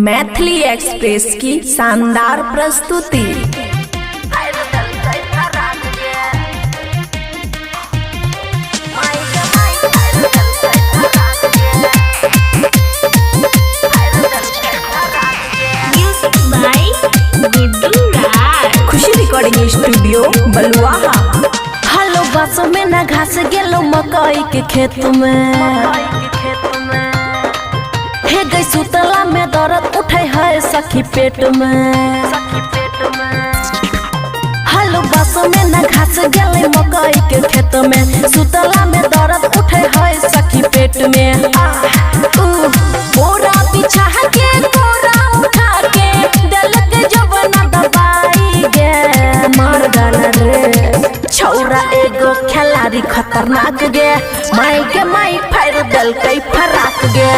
Maithili express की शानदार प्रस्तुति। Music by Guddu Raj. Khushi recording studio Baluaha. Hello बस में न घास गेलो मकई के खेत में, हे गई सुतला में दर्द उठे है सखी पेट में। हेलो बस में न घास गेले मकई के खेत में, सुतला में दर्द उठे है सखी पेट में। आ उ बोरा बिछा के कोरा उठा के दलक जवना दबाई गे, मार डाला रे छौरा एगो खिलाड़ी खतरनाक गे, माई के माई फायर दलकै फराक गे।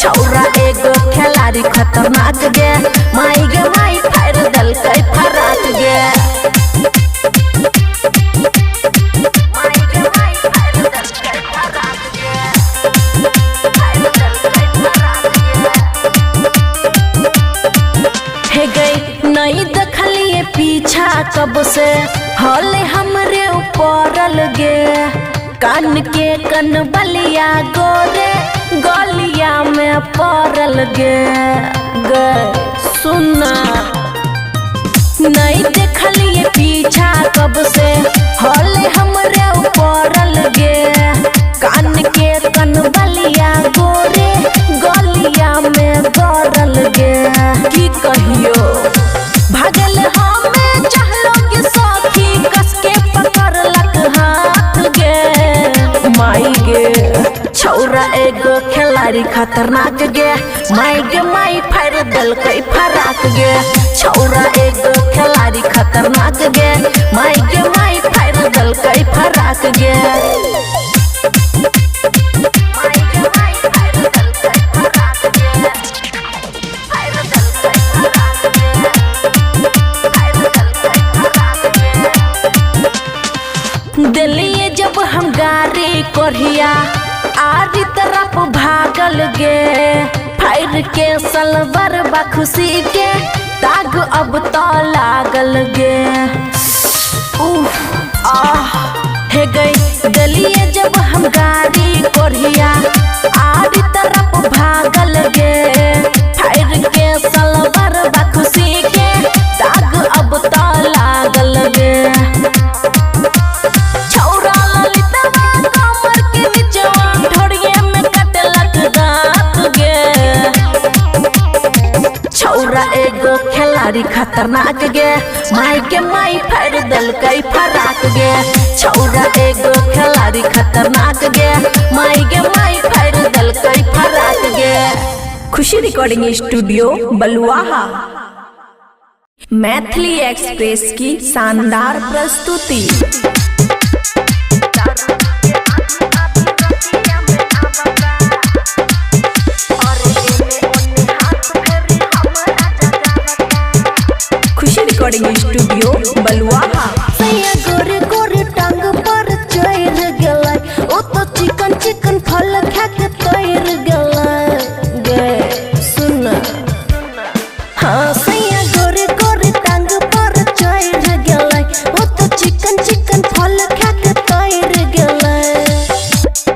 छौरा एगो खिलाड़ी खतरनाक गे, माई गे माई फायर दलकै फराक गे। माई गे माई फायर दलकै फराक गे, फायर दलकै फराक गे। हे गई नहीं देखलिए पीछा कब से, हले हमरे ऊपर गे, कान के कन बलिया गोरे गलिया में पड़ल गे। गे सुना नहीं देखलिए पीछा कब से, हले हमरे ऊपर गे, कान के कन बलिया गोरे गलिया में गरल गे। की कहियो भागल हमें चाहलो के सखी कस के पकड़लक हाथ गे, माई गे छौरा एगो खिलाड़ी खतरनाक गे, माई गे माई फायर दलकै फराक गे। छौरा एगो खिलाड़ी खतरनाक गे, माई गे माई फायर दलकै फराक गे। माई गे माई फायर दलकै फराक गे, फायर दलकै फराक गे, फायर दलकै फराक गे। दिलिए जब हम गाड़ी कोरिया आरी तरफ भागल गे, फायर के सलवर बखुशी के दाग अब तो लागल गे। उफ आह हे गई दिलिए जब हम गाड़ी कोरिया आरी तरफ भागल गे, फायर के सलवर बखुशी के दाग अब तो लागल गे। छौरा ललितवा कमर के निचवा ढोरिये में कटलक दांत गे। छौरा एगो खिलाड़ी खतरनाक गे, माई के माई फायर दलकै फराक गे। छौरा एगो खिलाड़ी खतरनाक गे, माई गे माई फायर दलकै फराक गे। Khushi recording studio Baluaha. Maithili express की शानदार प्रस्तुति। खुशी रिकॉर्डिंग स्टूडियो बलुआहा। सैया गोरे गोरे टांग पर चढ़ गेलै, ओ तो चिकन चिकन फल खा के तैर गेलै गे। सुन हाँ सैया गोरे गोरे टांग पर चढ़ गेलै, ओ तो चिकन चिकन फल खा के तैर गेलै।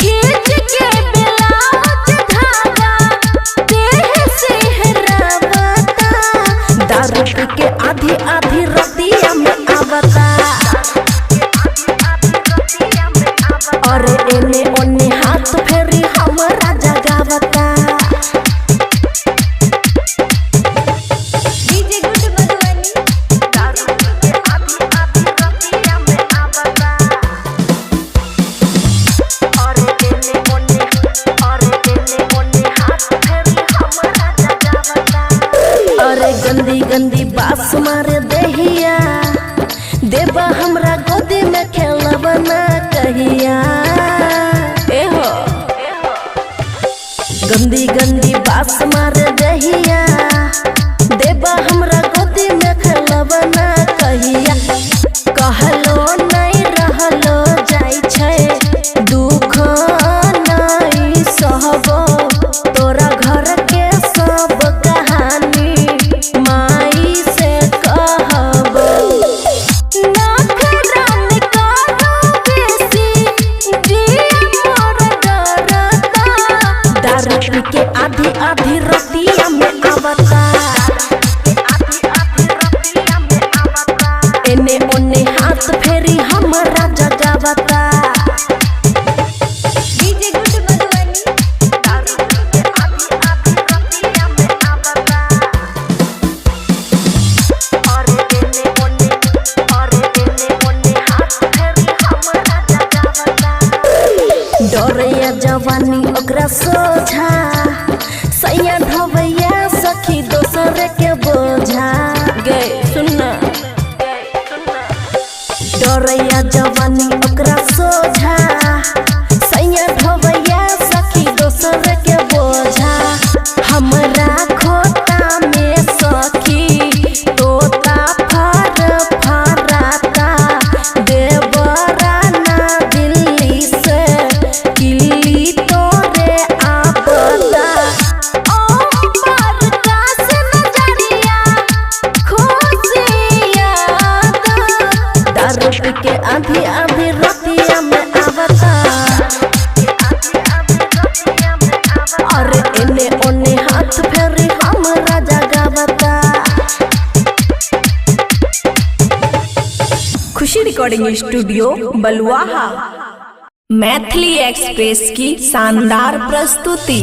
खींच के ब्लाउज धागा देह से हरावता, दारू पी के आधी आधी रतिया में आवता, और एने ओने हाथ फेरी हमरा जगावता। DJ good Madhubani. दारू पी के आधी आधी रतिया में आवता, और एने ओने, और एने ओने हाथ फेरी हमरा जगावता। अरे गंदी गंदी बास मारे देहिया, देबा हमरा गोदी में खेलबा ना कहिया। ए हो गंदी गंदी बास मारे देहिया, देबा हमरा गोदी में खेलबा ना कहिया। कहलो नहीं रहलो जाय छै, दुख नहीं सहबो, तोरा घर के सब कहानी जवानी ओकरा सोझा, सैया ढोबैया सखी दोसर के बोझा। गे सुन, डरैया जवानी ओकरा सोझा, सैया ढोबैया सखी दोसर के बोझा। हमरा खोता में सखी तोता फर फराता, देवराना दिल्ली से किल्ली तोरे आपता। ओ परकाश नजरिया खुशियात, दारू पी के आधी आधी रतिया में आवता। अरे एने ओने हाथ फेरी हमरा जगावता। Khushi recording studio Baluaha. Maithili express की शानदार प्रस्तुति।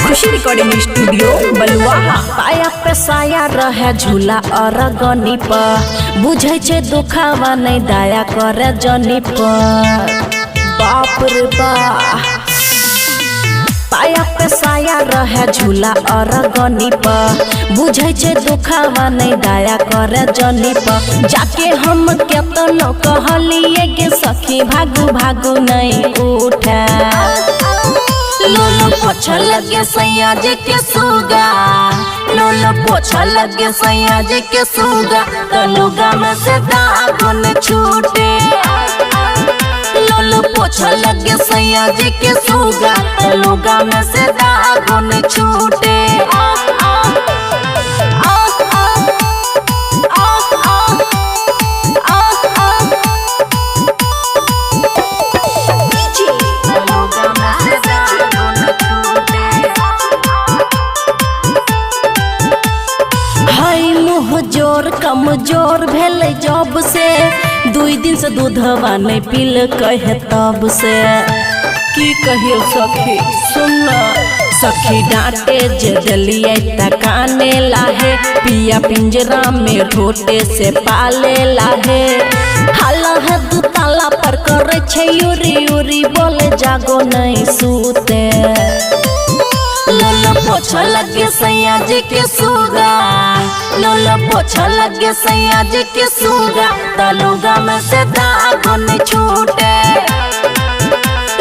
खुशी रिकॉर्डिंग स्टूडियो बलुआहा। पाया पे साया रहे झूला और गनी पर, बुझै छै दुखावा नहीं दया करे जनी पर। बाप रे बा, पाया पे साया रहे झूला और गनी पर, बुझै छै दुखावा नहीं दया करे जनी पर। जाके हम केतनो कहलिए के सखी भागू भागू नहीं उठे। लोलो पोछा लगे सैया जी के सुगा, लोलो पोछा लगे सैया जी के सुगा, तलुगा में से दागुन छूटे। लोलो पोछा लगे सैया जी के सुगा, तलुगा में से दागुन छूटे। आ आ आ आ आ आ आ हाय मुँह जोर कमजोर भेलै जब से, दुई दिन से दूधवा नहीं पील कहे तब से। की कहियो सखी सुन, सखी डांटे जे दलिए तकाने लाहे, पिया पिंजरा में ढोटे से पाले लाहे। हाला है दू ताला पर करे छै उरी उरी, बोले जागो नहीं सूते। लोलो पोछा लगे सैया जी के सुगा, लोलो पोछा लगे सैया जी के सुगा, तलुगा में से दागुन छूटे।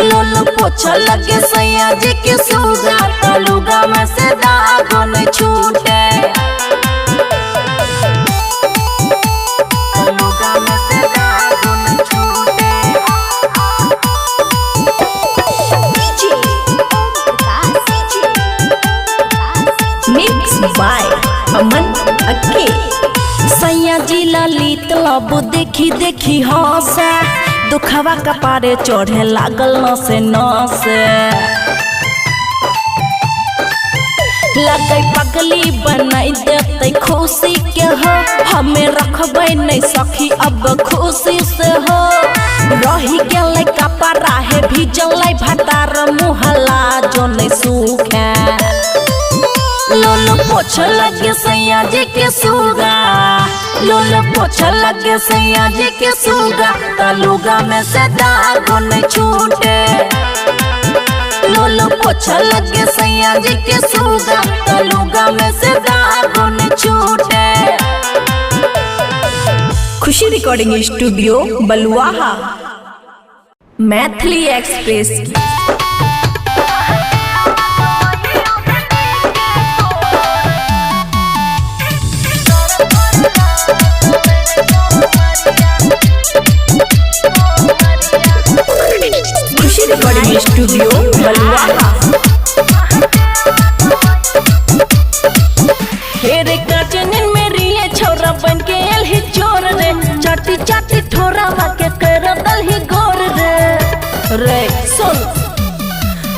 लोलो पोछा लगे सैया जी के सुगा, तलुगा में से दागुन छूटे। तलुगा में से दागुन छूटे। मिक्स बाय अमन अक्के। सैया जी ललित लब देखी देखी हंसे, दुखवा कपारे चढ़े लागल नसे नसे। लगै पगली बनाई देते खुशी के हो, हमें रखबै नहीं सखी अब खुशी से हो। रही गेलै कपड़ा हे भीजलै भतार मुहला जो नहीं सूखे। लोलो पोछा लगे सैया जी के सुगा, लोलो पोछा लगे सैया जी के सुगा, तलुगा में से दागुन छूटे। लोलो पोछा लगे सैया जी के सुगा, तलुगा में से दागुन छूटे। Khushi recording studio Baluaha. Maithili express की खुशी रिकॉर्डिंग स्टूडियो बलुआहा। हेरे काचनिन मेरी ये छोरा बन के एल ही चोर रे, चाटी चाटी ठोरा के कर दल ही गोर रे। रे सुन,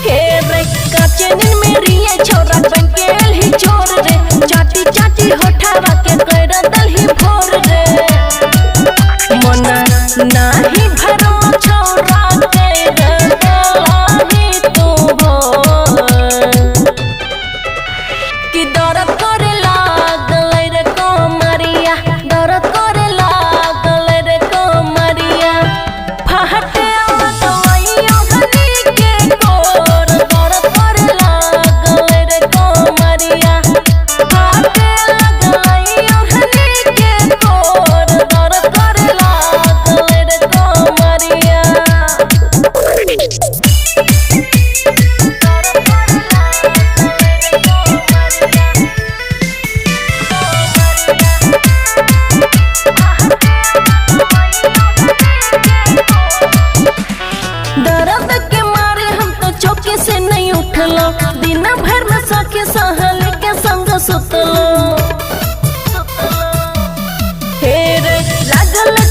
हेरे काचनिन मेरी ये छोरा बन के एल ही चोर रे, चाटी चाटी होठावा के कर दल ही भोर रे। मना नाही भरो छोरा के दलाही तू भोर।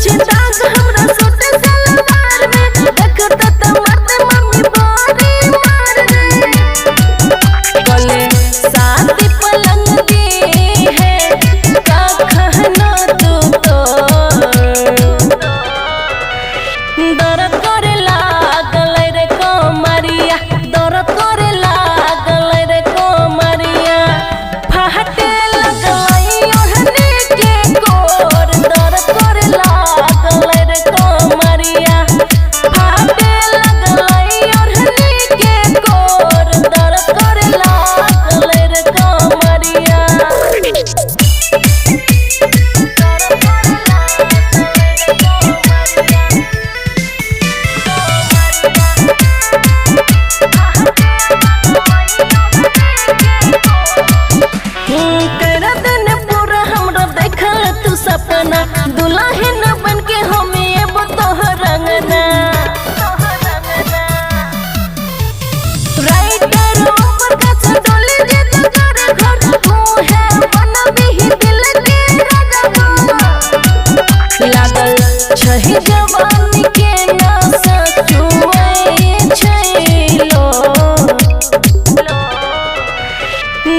छै दाग हमरा सूट सलवार में, देखत त मत मम्मी बोरी मार रे। बोले साथ पलंग गे है का कहना तू तो, दर्द करे लागल रे कमरिया, दर्द करे लागल रे कमरिया, फाटे लगलै ओढ़नी के कोर, दर्द करे लागल रे कमरिया, फाटे लगलै ओढ़नी के कोर, दर्द करे लागल रे कमरिया। तेरा दिन पूरा हमरा देखल तू सपना, दुल्हन बन के हम एबो तोहर अंगना। राइटर ऊपर कस डोली जे तोहर घर, तू है बनबी दिल के राजा। लागल छही जवानी के नशा चुऐ छै लो,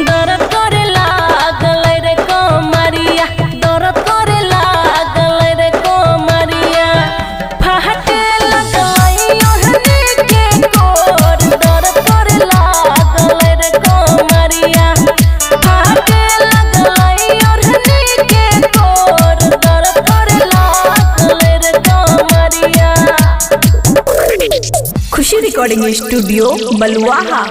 दर्द करे लागल रे कमरिया, दर्द करे लागल रे कमरिया, फाटे लगलै ओढ़नी के कोर, दर्द करे लागल रे कमरिया, फाटे लगलै ओढ़नी के कोर, दर्द करे लागल रे कमरिया। खुशी रिकॉर्डिंग स्टूडियो बलुआहा।